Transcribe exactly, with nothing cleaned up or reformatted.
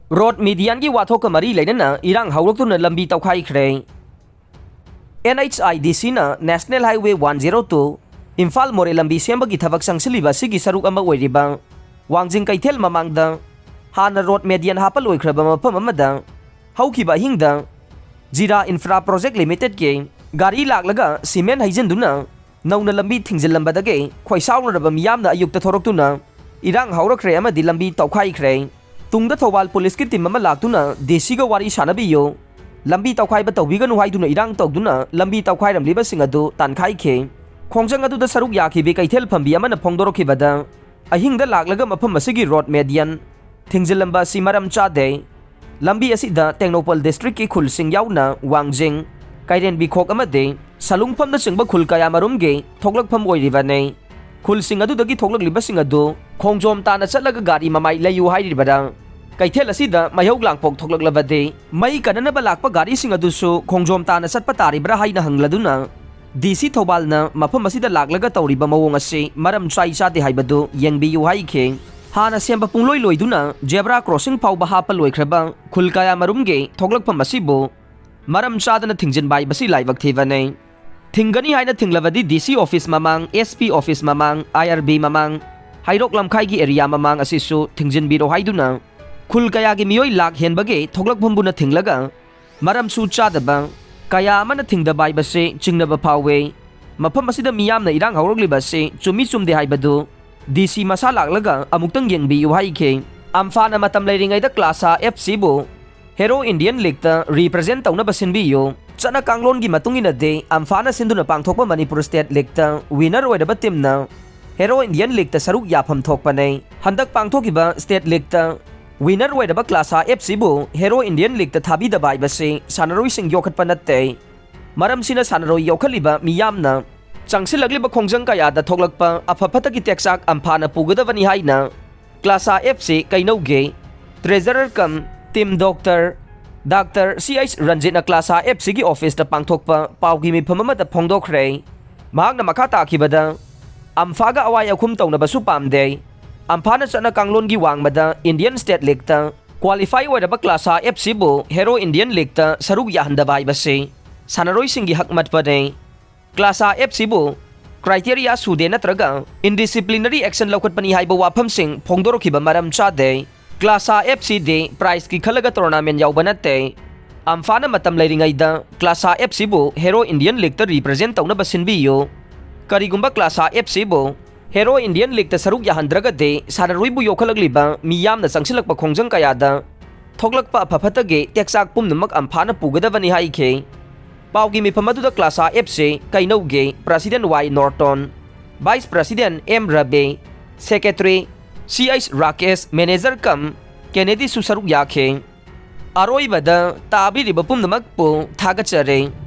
Road ꯃꯦꯗꯤꯌꯥꯟꯒꯤ ꯋꯥꯊꯣꯛꯀ ꯃꯔꯤ ꯂꯩꯅꯅ ꯏꯔꯥꯡ ꯍꯧꯔꯛꯇꯨꯅ ꯂꯝꯕꯤ ꯇꯧꯈꯥꯏꯈ꯭ꯔꯦ꯫ ꯑꯦꯟ ꯑꯩꯆ ꯑꯥꯏ ꯗꯤ ꯁꯤꯅ national highway one zero two Imphal ꯃꯣꯔꯦ ꯂꯝꯕꯤ ꯁꯦꯝꯕꯒꯤ ꯊꯕꯛ ꯆꯪꯁꯤꯜꯂꯤꯕ ꯑꯁꯤꯒꯤ ꯁꯔꯨꯛ ꯑꯃ ꯑꯣꯏꯔꯤꯕ ꯋꯥꯡꯖꯤꯡ ꯀꯩꯊꯦꯜ ꯃꯃꯥꯡꯗ ꯍꯥꯟꯅ ꯔꯣꯗ ꯃꯦꯗꯤꯌꯟ ꯍꯥꯞꯄ ꯂꯣꯏꯈ꯭ꯔꯕ ꯃꯐꯝ ꯑꯃꯗ ꯍꯧꯈꯤꯕ ꯑꯍꯤꯡꯗ ꯖꯤꯔꯥ ꯏꯟꯐ꯭ꯔꯥ ꯄ꯭ꯔꯣꯖꯦꯛ ꯂꯤꯃꯤꯇꯦꯗꯀꯤ ꯒꯥꯔꯤ ꯂꯥꯛꯂꯒ ꯁꯤꯃꯦꯟ ꯍꯩꯖꯤꯟꯗꯨꯅ ꯅꯧꯅ ꯂꯝꯕꯤ ꯊꯤꯡꯖꯤꯜꯂꯝꯕꯗꯒꯤ ꯈꯣꯏꯁꯥꯎꯅꯔꯕ ꯃꯤꯌꯥꯝꯅ ꯑꯌꯨꯛꯇ ꯊꯣꯔꯛꯇꯨꯅ ꯏꯔꯥꯡ ꯍꯧꯔꯛꯈ꯭ꯔꯦ ꯑꯃꯗꯤ ꯂꯝꯕꯤ ꯇꯧꯈꯥꯏꯈ꯭ꯔꯦ꯫ ꯇꯨꯡꯗ ꯊꯧꯕꯥꯜ ꯄꯨꯂꯤꯁꯀꯤ ꯇꯤꯝ ꯑꯃ ꯂꯥꯛꯇꯨꯅ ꯗꯤ ꯁꯤꯒ ꯋꯥꯔꯤ ꯁꯥꯟꯅꯕꯤꯌꯨ, ꯂꯝꯕꯤ ꯇꯧꯈꯥꯏꯕ ꯇꯧꯕꯤꯒꯅꯨ ꯍꯥꯏꯗꯨꯅ ꯏꯔꯥꯡ ꯇꯧꯗꯨꯅ ꯂꯝꯕꯤ ꯇꯧꯈꯥꯏꯔꯝꯂꯤꯕꯁꯤꯡ ꯑꯗꯨ ꯇꯥꯟꯈꯥꯏꯈꯤ꯫ ꯈꯣꯡꯖꯪ ꯑꯗꯨꯗ ꯁꯔꯨꯛ ꯌꯥꯈꯤꯕꯤ ꯀꯩꯊꯦꯜ ꯐꯝꯕꯤ ꯑꯃꯅ ꯐꯣꯡꯗꯣꯔꯛꯈꯤꯕꯗ, ꯑꯍꯤꯡꯗ ꯂꯥꯛꯂꯒ ꯃꯐꯝ ꯑꯁꯤꯒꯤ ꯔꯣꯗ ꯃꯦꯗꯤꯌꯟ ꯊꯤꯡꯖꯤꯜꯂꯝꯕ ꯑꯁꯤ ꯃꯔꯝ ꯆꯥꯗꯦ꯫ ꯂꯝꯕꯤ ꯑꯁꯤꯗ ꯇꯦꯡꯅꯧꯄꯜ ꯗꯤꯁꯇ꯭ꯔꯤꯛꯀꯤ ꯈꯨꯜꯁꯤꯡ ꯌꯥꯎꯅ ꯋꯥꯡꯖꯤꯡ, ꯀꯩꯔꯦꯟꯕꯤꯈꯣꯛ ꯑꯃꯗꯤ ꯁꯂꯨꯡꯐꯝꯅꯆꯤꯡꯕ ꯈꯨꯜ ꯀꯌꯥꯃꯔꯨꯝꯒꯤ ꯊꯣꯛꯂꯛꯐꯝ ꯑꯣꯏꯔꯤꯕꯅꯤ꯫ ꯈꯨꯜꯁꯤꯡ ꯑꯗꯨꯗꯒꯤ ꯊꯣꯛꯂꯛꯂꯤꯕꯁꯤꯡ ꯑꯗꯨ ꯈꯣꯡꯖꯣꯝ ꯇꯥꯅ ꯆꯠꯂꯒ ꯒꯥꯔꯤ ꯃꯃꯥꯏ ꯂꯩꯌꯨ ꯍꯥꯏꯔꯤꯕꯗ, ꯀꯩꯊꯦꯜ ꯑꯁꯤꯗ ꯃꯩꯍꯧ ꯂꯥꯡꯄꯣꯛ ꯊꯣꯛꯂꯛꯂꯕꯗꯤ ꯃꯩ ꯀꯟꯅꯅꯕ ꯂꯥꯛꯄ ꯒꯥꯔꯤꯁꯤꯡ ꯑꯗꯨꯁꯨ ꯈꯣꯡꯖꯣꯝ ꯇꯥꯅ ꯆꯠꯄ ꯇꯥꯔꯤꯕ꯭ꯔꯥ ꯍꯥꯏꯅ ꯍꯪꯂꯗꯨꯅ, ꯗꯤ ꯁꯤ ꯊꯧꯕꯥꯜꯅ ꯃꯐꯝ ꯑꯁꯤꯗ ꯂꯥꯛꯂꯒ ꯇꯧꯔꯤꯕ ꯃꯑꯣꯡ ꯑꯁꯤ ꯃꯔꯝ ꯆꯥꯏ ꯆꯥꯗꯦ ꯍꯥꯏꯕꯗꯨ ꯌꯦꯡꯕꯤꯌꯨ ꯍꯥꯏꯈꯤ꯫ ꯍꯥꯟꯅ ꯁꯦꯝꯕ ꯄꯨꯡꯂꯣꯏ ꯂꯣꯏꯗꯨꯅ ꯖꯦꯕ꯭ꯔꯥ ꯀ꯭ꯔꯣꯁꯤꯡ ꯐꯥꯎꯕ ꯍꯥꯞꯄ ꯂꯣꯏꯈ꯭ꯔꯕ ꯈꯨꯜ ꯀꯌꯥꯃꯔꯨꯝꯒꯤ ꯊꯣꯛꯂꯛꯐꯝ ꯑꯁꯤꯕꯨ ꯃꯔꯝ ꯆꯥꯗꯅ ꯊꯤꯡꯖꯤꯟꯕ ꯍꯥꯏꯕꯁꯤ ꯂꯥꯏꯕꯛ ꯊꯤꯕꯅꯤ꯫ ꯊꯤꯡꯒꯅꯤ ꯍꯥꯏꯅ ꯊꯤꯡꯂꯕꯗꯤ ꯗꯤ ꯁꯤ ꯑꯣꯐꯤꯁ ꯃꯃꯥꯡ, ꯑꯦꯁ ꯄꯤ ꯑꯣꯐꯤꯁ ꯃꯃꯥꯡ, ꯑꯥꯏ ꯑꯥꯔ ꯕꯤ ꯃꯃꯥꯡ, ꯍꯩꯔꯣꯛ ꯂꯝꯈꯥꯏꯒꯤ ꯑꯦꯔꯤꯌꯥ ꯃꯃꯥꯡ ꯑꯁꯤꯁꯨ ꯊꯤꯡꯖꯤꯟꯕꯤꯔꯣ ꯍꯥꯏꯗꯨꯅ ꯈꯨꯜ ꯀꯌꯥꯒꯤ ꯃꯤꯑꯣꯏ ꯂꯥꯛ ꯍꯦꯟꯕꯒꯤ ꯊꯣꯛꯂꯛꯐꯝꯕꯨꯅ ꯊꯤꯡꯂꯒ ꯃꯔꯝꯁꯨ ꯆꯥꯗꯕ ꯀꯌꯥ ꯑꯃꯅ ꯊꯤꯡꯗꯕ ꯍꯥꯏꯕꯁꯤ ꯆꯤꯡꯅꯕ ꯐꯥꯎꯏ꯫ ꯃꯐꯝ ꯑꯁꯤꯗ ꯃꯤꯌꯥꯝꯅ ꯏꯔꯥꯡ ꯍꯧꯔꯛꯂꯤꯕ ꯑꯁꯤ ꯆꯨꯝꯃꯤ ꯆꯨꯝꯗꯦ ꯍꯥꯏꯕꯗꯨ ꯗꯤ ꯁꯤ ꯃꯁꯥ ꯂꯥꯛꯂꯒ ꯑꯃꯨꯛꯇꯪ ꯌꯦꯡꯕꯤꯌꯨ ꯍꯥꯏꯈꯤ꯫ ꯑꯝꯐꯥꯅ ꯃꯇꯝ ꯂꯩꯔꯤꯉꯩꯗ ꯀ꯭ꯂꯥꯁꯥ ꯑꯦꯐ ꯁꯤꯕꯨ ꯍꯦꯔꯣ ꯏꯟꯗꯤꯌꯟ ꯂꯤꯒꯇ ꯔꯤꯄ꯭ꯔꯖꯦꯟ ꯇꯧꯅꯕ ꯁꯤꯟꯕꯤꯌꯨ꯫ ꯆꯠꯅ ꯀꯥꯡꯂꯣꯟꯒꯤ ꯃꯇꯨꯡ ꯏꯟꯅꯗꯤ ꯑꯝꯐꯥꯅ ꯁꯤꯟꯗꯨꯅ ꯄꯥꯡꯊꯣꯛꯄ ꯃꯅꯤꯄꯨꯔ ꯁ꯭ꯇꯦꯠ ꯂꯤꯒꯇ ꯋꯤꯅꯔ ꯑꯣꯏꯔꯕ ꯇꯤꯝꯅ ꯍꯦꯔꯣ ꯏꯟꯗꯤꯌꯟ ꯂꯤꯒꯇ ꯁꯔꯨꯛ ꯌꯥꯐꯝ ꯊꯣꯛꯄꯅꯤ꯫ ꯍꯟꯗꯛ ꯄꯥꯡꯊꯣꯛꯈꯤꯕ ꯁ꯭ꯇꯦꯠ ꯂꯤꯒꯇ ꯋꯤꯅꯔ ꯑꯣꯏꯔꯕ ꯀ꯭ꯂꯥꯁꯥ ꯑꯦꯐ ꯁꯤꯕꯨ ꯍꯦꯔꯣ ꯏꯟꯗꯤꯌꯟ ꯂꯤꯒꯇ ꯊꯥꯕꯤꯗꯕ ꯍꯥꯏꯕꯁꯤ ꯁꯥꯟꯅꯔꯣꯏꯁꯤꯡ ꯌꯣꯛꯈꯠꯄ ꯅꯠꯇꯦ꯫ ꯃꯔꯝꯁꯤꯅ ꯁꯥꯟꯅꯔꯣꯏ ꯌꯣꯛꯈꯠꯂꯤꯕ ꯃꯤꯌꯥꯝꯅ ꯆꯪꯁꯤꯜꯂꯛꯂꯤꯕ ꯈꯣꯡꯖꯪ ꯀꯌꯥꯗ ꯊꯣꯛꯂꯛꯄ ꯑꯐ ꯐꯠꯇꯒꯤ ꯇꯦꯛꯆꯥꯛ ꯑꯝꯐꯥꯅ ꯄꯨꯒꯗꯕꯅꯤ ꯍꯥꯏꯅ ꯀ꯭ꯂꯥꯁꯥ ꯑꯦꯐ ꯁꯤ ꯀꯩꯅꯧꯒꯤ ꯇ꯭ꯔꯦꯖꯔꯔ ꯀꯝ ꯇꯤꯝ ꯗꯣꯛꯇꯔ ꯗꯥꯛꯇꯔ ꯁꯤ ꯑꯩꯆ ꯔꯟꯖꯤꯠꯅ ꯀ꯭ꯂꯥꯁꯥ ꯑꯦꯐ ꯁꯤꯒꯤ ꯑꯣꯐꯤꯁꯇ ꯄꯥꯡꯊꯣꯛꯄ ꯄꯥꯎꯒꯤ ꯃꯤꯐꯝ ꯑꯃꯗ ꯐꯣꯡꯗꯣꯛꯈ꯭ꯔꯦ꯫ ꯃꯍꯥꯛꯅ ꯃꯈꯥ ꯇꯥꯈꯤꯕꯗ, ꯑꯝꯐꯥꯒ ꯑꯋꯥꯏ ꯑꯈꯨꯝ ꯇꯧꯅꯕꯁꯨ ꯄꯥꯝꯗꯦ꯫ ꯑꯝꯐꯥꯅ ꯆꯠꯅ ꯀꯥꯡꯂꯣꯟꯒꯤ ꯋꯥꯡꯃꯗ ꯏꯟꯗꯤꯌꯟ ꯁ꯭ꯇꯦꯠ ꯂꯤꯒꯇ Qualify ꯑꯣꯏꯔꯕ ꯀ꯭ꯂꯥꯁꯥ ꯑꯦꯐ ꯁꯤꯕꯨ ꯍꯦꯔꯣ ꯏꯟꯗꯤꯌꯟ ꯂꯤꯒꯇ ꯁꯔꯨꯛ ꯌꯥꯍꯟꯗꯕ ꯍꯥꯏꯕꯁꯤ ꯁꯥꯟꯅꯔꯣꯏꯁꯤꯡꯒꯤ ꯍꯛ ꯃꯠꯄꯅꯤ꯫ ꯀ꯭ꯂꯥꯁꯥ ꯑꯦꯐ ꯁꯤꯕꯨ criteria ꯁꯨꯗꯦ ꯅꯠꯇ꯭ꯔꯒ indisciplinary action ꯂꯧꯈꯠꯄꯅꯤ ꯍꯥꯏꯕ ꯋꯥꯐꯝꯁꯤꯡ ꯐꯣꯡꯗꯣꯔꯛꯈꯤꯕ ꯃꯔꯝ ꯆꯥꯗꯦ꯫ ꯀ꯭ꯂꯥꯁꯥ ꯑꯦꯐ ꯁꯤꯗꯤ prizeꯀꯤ ꯈꯜꯂꯒ tournament ꯌꯥꯎꯕ ꯅꯠꯇꯦ꯫ ꯑꯝꯐꯥꯅ ꯃꯇꯝ ꯂꯩꯔꯤꯉꯩꯗ ꯀ꯭ꯂꯥꯁꯥ ꯑꯦꯐ ꯁꯤꯕꯨ ꯍꯦꯔꯣ ꯏꯟꯗꯤꯌꯟ ꯂꯤꯒꯇ represent ꯇꯧꯅꯕ ꯁꯤꯟꯕꯤꯌꯨ꯫ ꯀꯔꯤꯒꯨꯝꯕ ꯀ꯭ꯂꯥꯁꯥ ꯑꯦꯐ ꯁꯤꯕꯨ ꯍꯦꯔꯣ ꯏꯟꯗꯤꯌꯟ ꯂꯤꯒꯇ ꯁꯔꯨꯛ ꯌꯥꯍꯟꯗ꯭ꯔꯒꯗꯤ ꯁꯥꯟꯅꯔꯣꯏꯕꯨ ꯌꯣꯛꯈꯠꯂꯛꯂꯤꯕ ꯃꯤꯌꯥꯝꯅ ꯆꯪꯁꯤꯜꯂꯛꯄ ꯈꯣꯡꯖꯪ ꯀꯌꯥꯗ ꯊꯣꯛꯂꯛꯄ ꯑꯐ ꯐꯠꯇꯒꯤ ꯇꯦꯛꯆꯥꯛ ꯄꯨꯝꯅꯃꯛ ꯑꯝꯐꯥꯅ ꯄꯨꯒꯗꯕꯅꯤ ꯍꯥꯏꯈꯤ꯫ ꯄꯥꯎꯒꯤ ꯃꯤꯐꯝ ꯑꯗꯨꯗ ꯀ꯭ꯂꯥꯁꯥ ꯑꯦꯐ ꯁꯤ ꯀꯩꯅꯧꯒꯤ President Y Norton, Vice President M Rabi, Secretary C H Rakesh, Manager Kom ꯀꯦꯅꯦꯗꯤꯁꯨ ꯁꯔꯨꯛ ꯌꯥꯈꯤ꯫ ꯑꯔꯣꯏꯕꯗ ꯇꯥꯕꯤꯔꯤꯕ ꯄꯨꯝꯅꯃꯛꯄꯨ ꯊꯥꯒꯠꯆꯔꯤ꯫